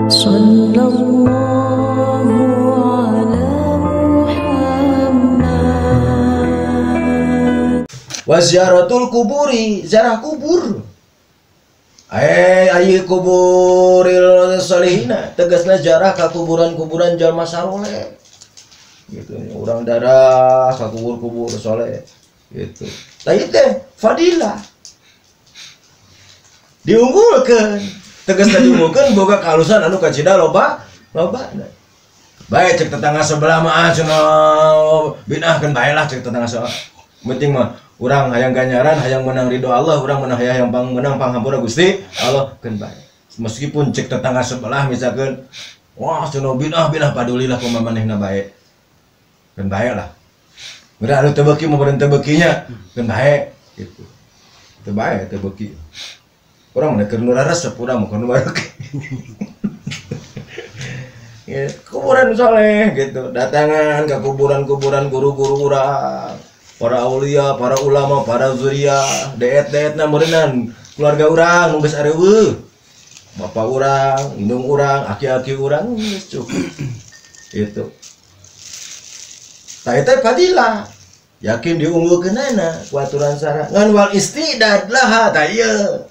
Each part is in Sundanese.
Sallallahu ala Muhammad. Wa ziaratul kuburi, ziarah kubur. Ayi kuburil solihina, tegasna ziarah ka kuburan-kuburan jalma saleh. Gitu, urang darah ka kubur-kubur soleh gitu. Tah ieu teh fadilah. Diunggulkeun, tegasna diunggulkeun boga kahalusan anu kacida loba lobana. Bae cek tetangga sebelah mah cenah bid'ahkeun bae lah cek tetangga sebelah. Penting mah urang hayang ganjaran, hayang menang ridho Allah, urang menang hayang menang panghampura Gusti Allah keun bae. Meskipun cek tetangga sebelah misalkan wah cenah bid'ah bid'ah padulilah kumaha manehna bae. Keun bae lah. Udah anu teu beuki mah beureun teu beukinya, keun bae gitu. Teu bae teu beuki. Urang mah keur nu resep, urang mah keur nu bareuki. Ya, kuburan soleh gitu, datangan ke kuburan-kuburan guru-guru urang, para aulia, para ulama, para zuriyah, deet-deetna meureunnan keluarga urang nu geus areuweuh. Bapak urang, indung urang, aki-aki urang geus cukup. Gitu. Tah eta fadilah. Yakin diunggulkeunana ku aturan syara. Ngan wal istidad laha tah ieu.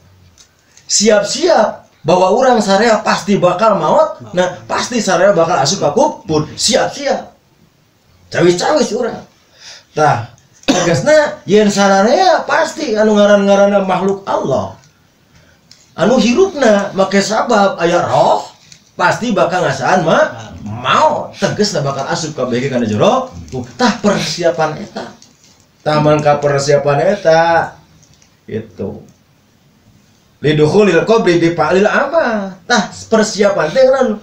Siap-siap bahwa urang sarea pasti bakal maut, nah pasti sarea bakal asup ka kubur. Siap-siap. Cawis-cawis urang. Tah tegasna yen sararea pasti anu ngaran-ngaranna makhluk Allah. Anu hirupna make sabab aya roh pasti bakal ngasaan mah maut, tegasna bakal asup ka bege kana jero. Tah persiapan eta. Tah mangka persiapan eta gitu. Lidukhulil qabri bi fa'lil amal. Tah persiapan teh kan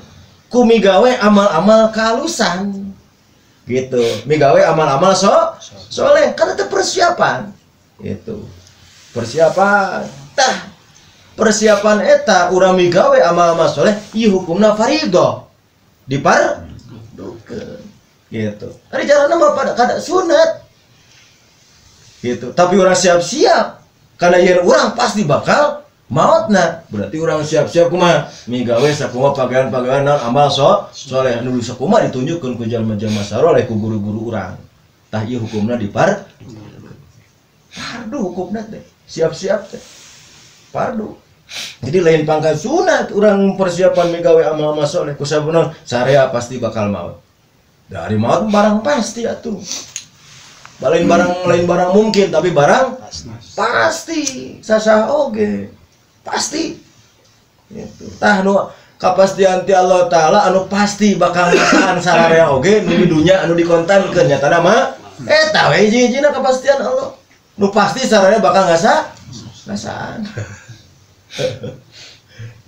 ku migawe amal-amal kalusan. Gitu. Migawe amal-amal soleh karena itu persiapan. Gitu. Persiapan. Tah persiapan eta urang migawe amal-amal soleh ieu hukumna fardhu. Dipardukeun. Gitu. Ari carana mah pada kada sunat. Gitu. Tapi urang siap-siap karena yen urang pasti bakal mautna, berarti urang siap-siap kumaha migawe sakumaha pagawean-pagawean naon amal soleh anu sakumaha ditunjukkeun ku jalma-jalma saroleh ku guru-guru urang. Tah ieu hukumna dipar fardu hukumna teh, siap-siap teh. Fardu. Jadi lain pangkat sunat urang persiapan migawe amal-amal soleh ku sabuna sarea pasti bakal maut. Dari maut barang pasti atuh. Lain barang lain barang mungkin tapi barang pasti sasah oge. Pasti gitu. Tah nu kapastian ti Allah Taala anu pasti bakal ngasaan sararea oge nu di dunya anu dikontankeun nyatana mah eta we hiji-hijina kapastian Allah. Nu pasti sararea bakal ngasaan.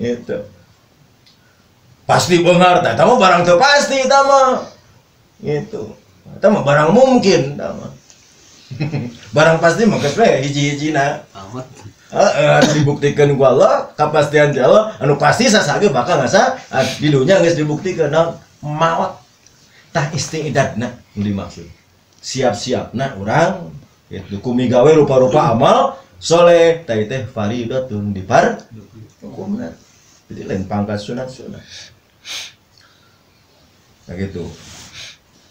Gitu. Pasti beunghar tah eta mah barang teu pasti eta mah. Gitu. Eta mah barang mungkin eta mah. Barang pasti mah geus we hiji-hijina. Amat. Dibuktikan ku Allah, kapastian ti Allah anu pasti sasage bakal ngasa di dunya geus dibuktikan naon maot. Tah isti'dadna nu dimaksud. Siap-siapna urang kitu ku migawe rupa-rupa amal soleh tah teh faridatun dipar hukumna. Jadi lain pangkat sunat-sunat. Nah gitu.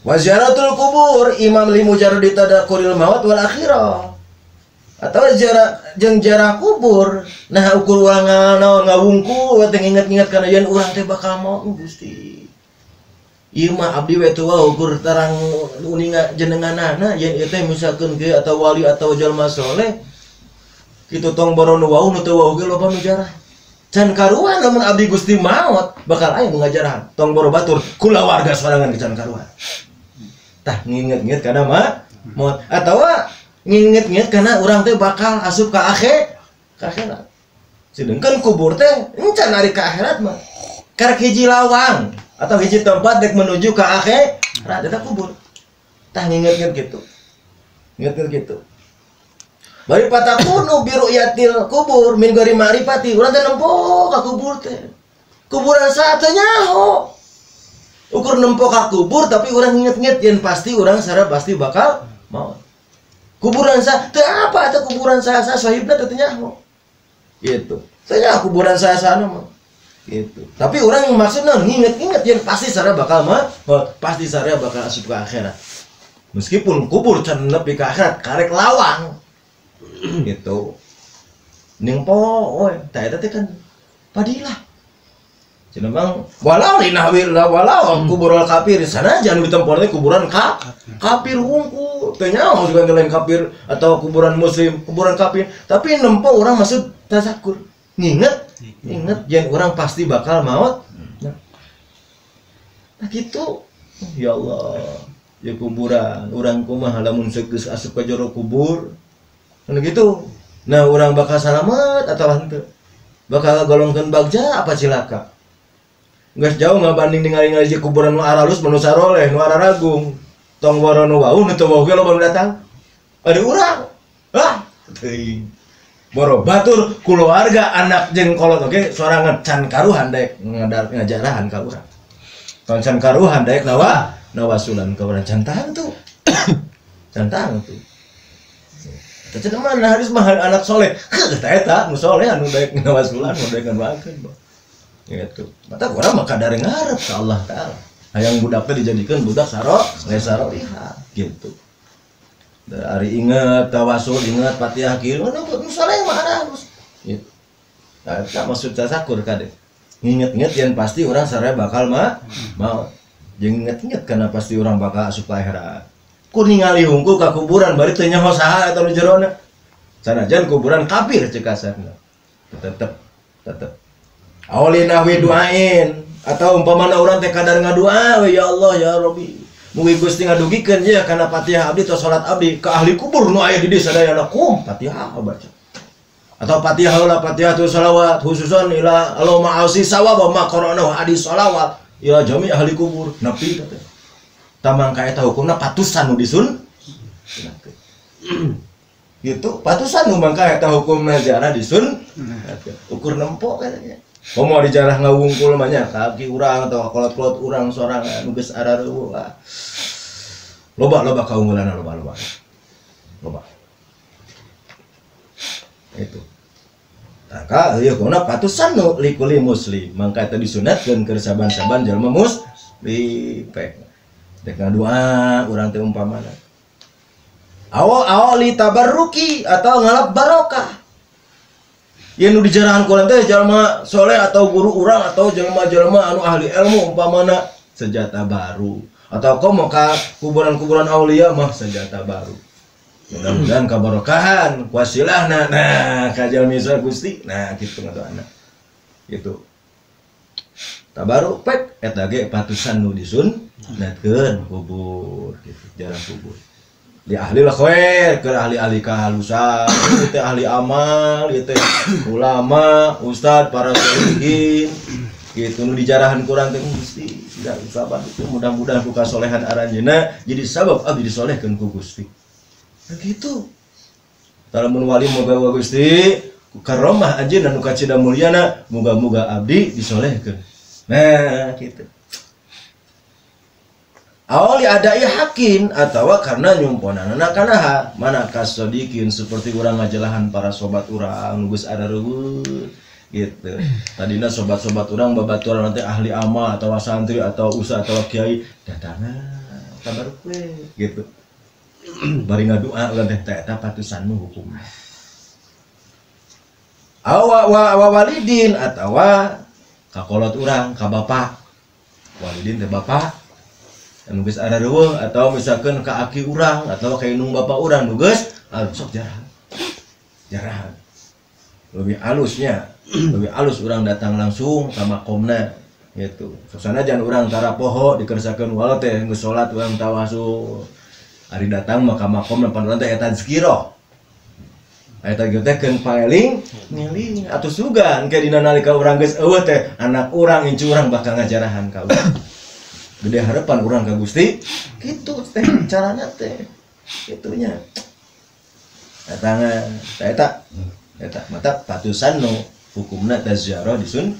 Wa ziaratul kubur imam li mujarradi tadakkuril maut wal akhirah. Atau ziarah jeung ziarah kubur nah ukur urang naon ngawungku we teh nginget-nginget kana yen urang teh bakal maot Gusti. Ieu mah abdi we teu ukur tarang uninga jenenganana yen ieu teh misalkeun kieu atau wali atau jalma soleh kitu tong boro nu wau nu teu wau ge loba nu jarah. Can karuan lamun abdi Gusti maot bakal aya nu ngajarahan tong boro batur kulawarga sorangan ge can karuan. Tah nginget-nginget kana mah maot atawa nginget-nginget karena urang teh bakal asup ka akhirat. Sedangkan kubur teh encan ari ka akhirat mah. Karek hiji lawang atau hiji tempat dek menuju ka akhirat eta kubur. Tah nginget-nginget gitu. Nginget-nginget gitu. Bari patakunu bi ru'yatil kubur min ghairi ma'rifati. Urang teh nempo ka kubur teh. Kuburan saha teh nyaho. Ukur nempo ka kubur tapi urang nginget-nginget yen pasti urang sara pasti bakal maut. Kuburan sa teu apa eta kuburan sa sahibna teh nyaho. Gitu. Teu nyaho kuburan sa sana mah. Gitu. Tapi orang maksudnya nginget-nginget yang pasti sarua bakal mah, pasti sarua bakal asup ke akhirat. Meskipun kubur can nepi ka akhirat karek lawang. Gitu. Ning po, oi, tah eta teh kan padilah. Cenah bang, walau linahwil walau kuburan kafir sana jangan ditempor teh kuburan kafir hungkul. Teu nyaho juga lain kafir atau kuburan muslim, kuburan kafir. Tapi nempo orang maksud tazakur. Nginget, inget yen orang pasti bakal maut. Nah gitu. Ya Allah, ya kuburan, urang kumaha lamun geus asup ka jero kubur. Kan gitu. Nah, urang bakal salamet atau henteu? Bakal golongkeun bagja apa cilaka? Geus jauh ngabanding ningali-ningali kuburan nu aralus nu saroleh, nu araragung. Tong waro nu wau, nu teu wau ge loba nu datang. Ada urang. Ah, teuing. Boro batur keluarga anak jeung kolot oge sorangan can karuhan daek ngajarahan ka urang. Tong can karuhan daek nawasulan ka urang can tangtu. Can tangtu. Teh cenah mana harus mah anak soleh. Heuh tah eta nu soleh anu daek nawasulan, nu daek ngadoakeun. Gitu. Mata urang mah kadar ngarep ka Allah Taala. Hayang budak teh dijadikeun budak saroliha gitu. Dari inget tawasul, inget Fatihah kieu, nu soleh mah harus. Gitu. Nah, eta maksud tasakur kade. Nginget-nginget yang pasti orang sarua bakal mah mau. Jeung inget-inget karena pasti orang bakal asup ka akhirat. Ku ningali hungkul ka kuburan bari teu nyaho saha eta nu jerona. Sanajan kuburan kafir ceuk kasarna. Tetep awli nahwi duain atau umpamana urang teh kadar ngadua we ya Allah ya Rabbi mugi Gusti ngadugikeun ye kana Fatihah abdi atau salat abdi ka ahli kubur nu aya di dieu sadayana kum Fatihah baca atau Fatihah heula Fatihah tu salawat khususan ila Allahumma ausi sawab ma qara'na hadis salawat ila jami ahli kubur nepi teh tamang ka eta hukumna patusan nu disun gitu patusan nu mangka eta hukumna ziarah disun ukur nempo katanya. Komo dijarah ngawungkul mah nya kaki urang atau kolot-kolot urang sorangan nu geus arareuweuh. Loba-loba kaunggulanna loba-loba. Loba. Itu. Maka ieu kuna patusan nu likuli muslim, mangka eta disunatkeun keur saban-saban jalma muslim. Dek ngadoa urang teh umpamana. Awo li tabarruki atau ngalap barokah. Yen nu dijarahan ku urang teh jalma soleh atau guru urang atau jalma-jalma anu ahli ilmu umpamana senjata baru atau komo ka kuburan-kuburan aulia mah senjata baru. Mudah-mudahan kabarokahan wasilahna nah ka jalmi Gusti nah kitu ngadoana. Gitu. Tabaruk pek eta ge patusan nu disunatkeun kubur gitu, jarah kubur. Di ahli lah khair, ke ahli-ahli kehalusan, ieu teh ahli amal, ieu teh ulama, ustad, para solihin, gitu nu dijarahan kurang teh Gusti, tidak sabar itu mudah-mudahan ku kasolehan aranjeunna jadi sabab abdi disolehkeun ku Gusti. Nah gitu. Lamun wali moga Gusti ku karomah anjeunna nu kacida mulyana, moga-moga abdi disolehkeun. Nah gitu. Awali adai hakin atau karena nyumponanana kanaha mana kasodikin seperti urang ngajelahan para sobat urang geus arareuweut gitu. Tadina sobat-sobat urang babaturan nanti ahli amal atau santri atau ustaz atau kiai datangan kabar we gitu. Bari ngadua urang teh eta patusan nu hukumna. Awa wa walidin atawa kakolot urang ka bapak. Walidin teh bapak anu geus arareuweuh atau misalkan ka aki urang atau ka indung bapak urang nu geus sok jarahan. Jarahan. Lebih alusnya, lebih alus urang datang langsung ka makomna gitu. Sanajan urang tara poho dikersakeun walau teh geus salat urang tawasul. Ari datang mah ka makomna pan urang teh eta tazkirah. Eta ge teh keun paeling ngeling atuh sugan ke dina nalika urang geus eueuh teh anak urang incu urang bakal ngajarahan ka urang. Gede harapan urang ka Gusti gitu teh carana teh itunya datangan eta eta mata patusan nu hukumna teh ziarah disun.